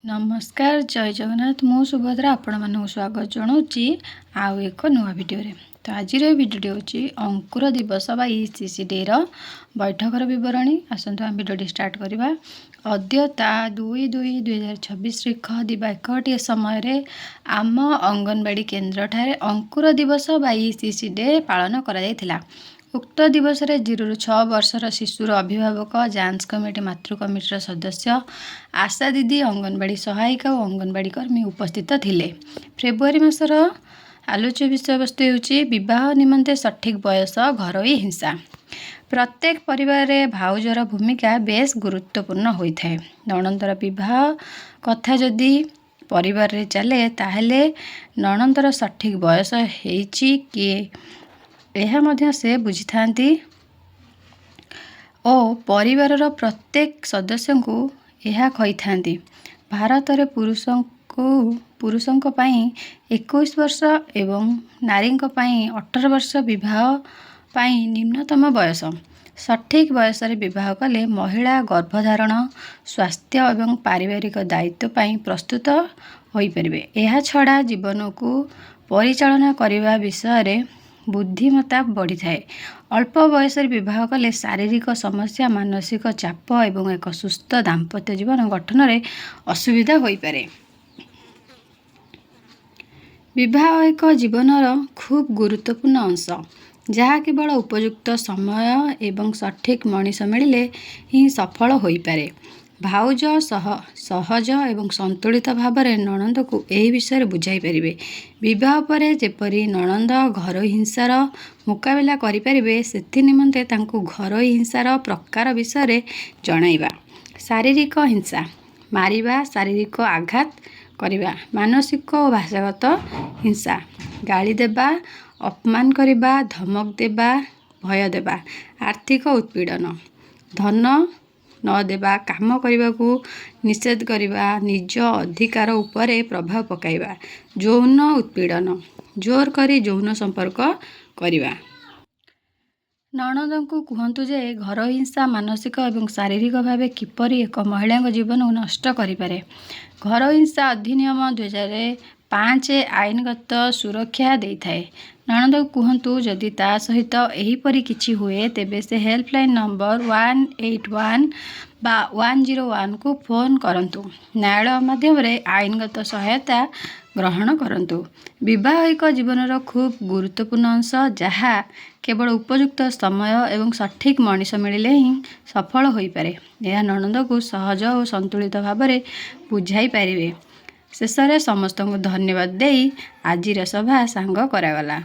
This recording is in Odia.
ନମସ୍କାର, ଜୟ ଜଗନ୍ନାଥ। ମୁଁ ସୁଭଦ୍ରା ଆପଣମାନଙ୍କୁ ସ୍ୱାଗତ ଜଣାଉଛି ଆଉ ଏକ ନୂଆ ଭିଡ଼ିଓରେ। ତ ଆଜିର ଏ ଭିଡ଼ିଓଟି ହେଉଛି ଅଙ୍କୁର ଦିବସ ବା ଇସିସି ଡେର ବୈଠକର ବିବରଣୀ। ଆସନ୍ତୁ, ଆମେ ଭିଡ଼ିଓଟି ଷ୍ଟାର୍ଟ କରିବା। ଅଦ୍ୟ ତା 2/2/2026 ତାରିଖ ଦିବା 1 ସମୟରେ ଆମ ଅଙ୍ଗନବାଡ଼ି କେନ୍ଦ୍ରଠାରେ ଅଙ୍କୁର ଦିବସ ବା ଇସିସି ଡେ ପାଳନ କରାଯାଇଥିଲା। ଉକ୍ତ ଦିବସରେ 0ରୁ 6 ବର୍ଷର ଶିଶୁର ଅଭିଭାବକ, ଯାଞ୍ଚ କମିଟି, ମାତୃ କମିଟିର ସଦସ୍ୟ, ଆଶା ଦିଦି, ଅଙ୍ଗନବାଡ଼ି ସହାୟିକା ଓ ଅଙ୍ଗନବାଡ଼ି କର୍ମୀ ଉପସ୍ଥିତ ଥିଲେ। ଫେବୃଆରୀ ମାସର ଆଲୋଚ୍ୟ ବିଷୟବସ୍ତୁ ହେଉଛି ବିବାହ ନିମନ୍ତେ ସଠିକ୍ ବୟସ, ଘରୋଇ ହିଂସା। ପ୍ରତ୍ୟେକ ପରିବାରରେ ଭାଉଜର ଭୂମିକା ବେଶ୍ ଗୁରୁତ୍ୱପୂର୍ଣ୍ଣ ହୋଇଥାଏ। ନଣନ୍ଦର ବିବାହ କଥା ଯଦି ପରିବାରରେ ଚାଲେ, ତାହେଲେ ନଣନ୍ଦର ସଠିକ୍ ବୟସ ହେଇଛି କି, ଏହା ମଧ୍ୟ ସେ ବୁଝିଥାନ୍ତି ଓ ପରିବାରର ପ୍ରତ୍ୟେକ ସଦସ୍ୟଙ୍କୁ ଏହା କହିଥାନ୍ତି। ଭାରତରେ ପୁରୁଷଙ୍କ ପାଇଁ 21 ବର୍ଷ ଏବଂ ନାରୀଙ୍କ ପାଇଁ 18 ବର୍ଷ ବିବାହ ପାଇଁ ନିମ୍ନତମ ବୟସ। ସଠିକ୍ ବୟସରେ ବିବାହ କଲେ ମହିଳା ଗର୍ଭଧାରଣ, ସ୍ୱାସ୍ଥ୍ୟ ଏବଂ ପାରିବାରିକ ଦାୟିତ୍ୱ ପାଇଁ ପ୍ରସ୍ତୁତ ହୋଇପାରିବେ। ଏହାଛଡ଼ା ଜୀବନକୁ ପରିଚାଳନା କରିବା ବିଷୟରେ ବୁଦ୍ଧିମତ୍ତା ବଢ଼ିଥାଏ। ଅଳ୍ପ ବୟସରେ ବିବାହ କଲେ ଶାରୀରିକ ସମସ୍ୟା, ମାନସିକ ଚାପ ଏବଂ ଏକ ସୁସ୍ଥ ଦାମ୍ପତ୍ୟ ଜୀବନ ଗଠନରେ ଅସୁବିଧା ହୋଇପାରେ। ବିବାହ ଏକ ଜୀବନର ଖୁବ୍ ଗୁରୁତ୍ୱପୂର୍ଣ୍ଣ ଅଂଶ, ଯାହା କେବଳ ଉପଯୁକ୍ତ ସମୟ ଏବଂ ସଠିକ୍ ମଣିଷ ମିଳିଲେ ହିଁ ସଫଳ ହୋଇପାରେ। ଭାଉଜ ସହଜ ଏବଂ ସନ୍ତୁଳିତ ଭାବରେ ନଣନ୍ଦକୁ ଏହି ବିଷୟରେ ବୁଝାଇ ପାରିବେ। ବିବାହ ପରେ ଯେପରି ନଣନ୍ଦ ଘରୋଇ ହିଂସାର ମୁକାବିଲା କରିପାରିବେ, ସେଥି ନିମନ୍ତେ ତାଙ୍କୁ ଘରୋଇ ହିଂସାର ପ୍ରକାର ବିଷୟରେ ଜଣାଇବା। ଶାରୀରିକ ହିଂସା: ମାରିବା, ଶାରୀରିକ ଆଘାତ କରିବା। ମାନସିକ ଓ ଭାଷାଗତ ହିଂସା: ଗାଳି ଦେବା, ଅପମାନ କରିବା, ଧମକ ଦେବା, ଭୟ ଦେବା। ଆର୍ଥିକ ଉତ୍ପୀଡ଼ନ: ଧନ ନ ଦେବା, କାମ କରିବାକୁ ନିଷେଧ କରିବା, ନିଜ ଅଧିକାର ଉପରେ ପ୍ରଭାବ ପକାଇବା। ଯୌନ ଉତ୍ପୀଡ଼ନ: ଜୋର କରି ଯୌନ ସମ୍ପର୍କ କରିବା। ନଣନ୍ଦଙ୍କୁ କୁହନ୍ତୁ ଯେ ଘରୋଇ ହିଂସା ମାନସିକ ଏବଂ ଶାରୀରିକ ଭାବେ କିପରି ଏକ ମହିଳାଙ୍କ ଜୀବନକୁ ନଷ୍ଟ କରିପାରେ। ଘରୋଇ ହିଂସା ଅଧିନିୟମ 2005 ଆଇନଗତ ସୁରକ୍ଷା ଦେଇଥାଏ। ନଣନ୍ଦଙ୍କୁ କୁହନ୍ତୁ, ଯଦି ତା' ସହିତ ଏହିପରି କିଛି ହୁଏ, ତେବେ ସେ ହେଲ୍ପଲାଇନ୍ ନମ୍ବର 181 ବା 101କୁ ଫୋନ୍ କରନ୍ତୁ, ନ୍ୟାୟାଳୟ ମାଧ୍ୟମରେ ଆଇନଗତ ସହାୟତା ଗ୍ରହଣ କରନ୍ତୁ। ବିବାହ ଏକ ଜୀବନର ଖୁବ୍ ଗୁରୁତ୍ୱପୂର୍ଣ୍ଣ ଅଂଶ, ଯାହା କେବଳ ଉପଯୁକ୍ତ ସମୟ ଏବଂ ସଠିକ୍ ମଣିଷ ମିଳିଲେ ହିଁ ସଫଳ ହୋଇପାରେ। ଏହା ନଣନ୍ଦକୁ ସହଜ ଓ ସନ୍ତୁଳିତ ଭାବରେ ବୁଝାଇ ପାରିବେ। ଶେଷରେ ସମସ୍ତଙ୍କୁ ଧନ୍ୟବାଦ ଦେଇ ଆଜିର ସଭା ସାଙ୍ଗ କରାଗଲା।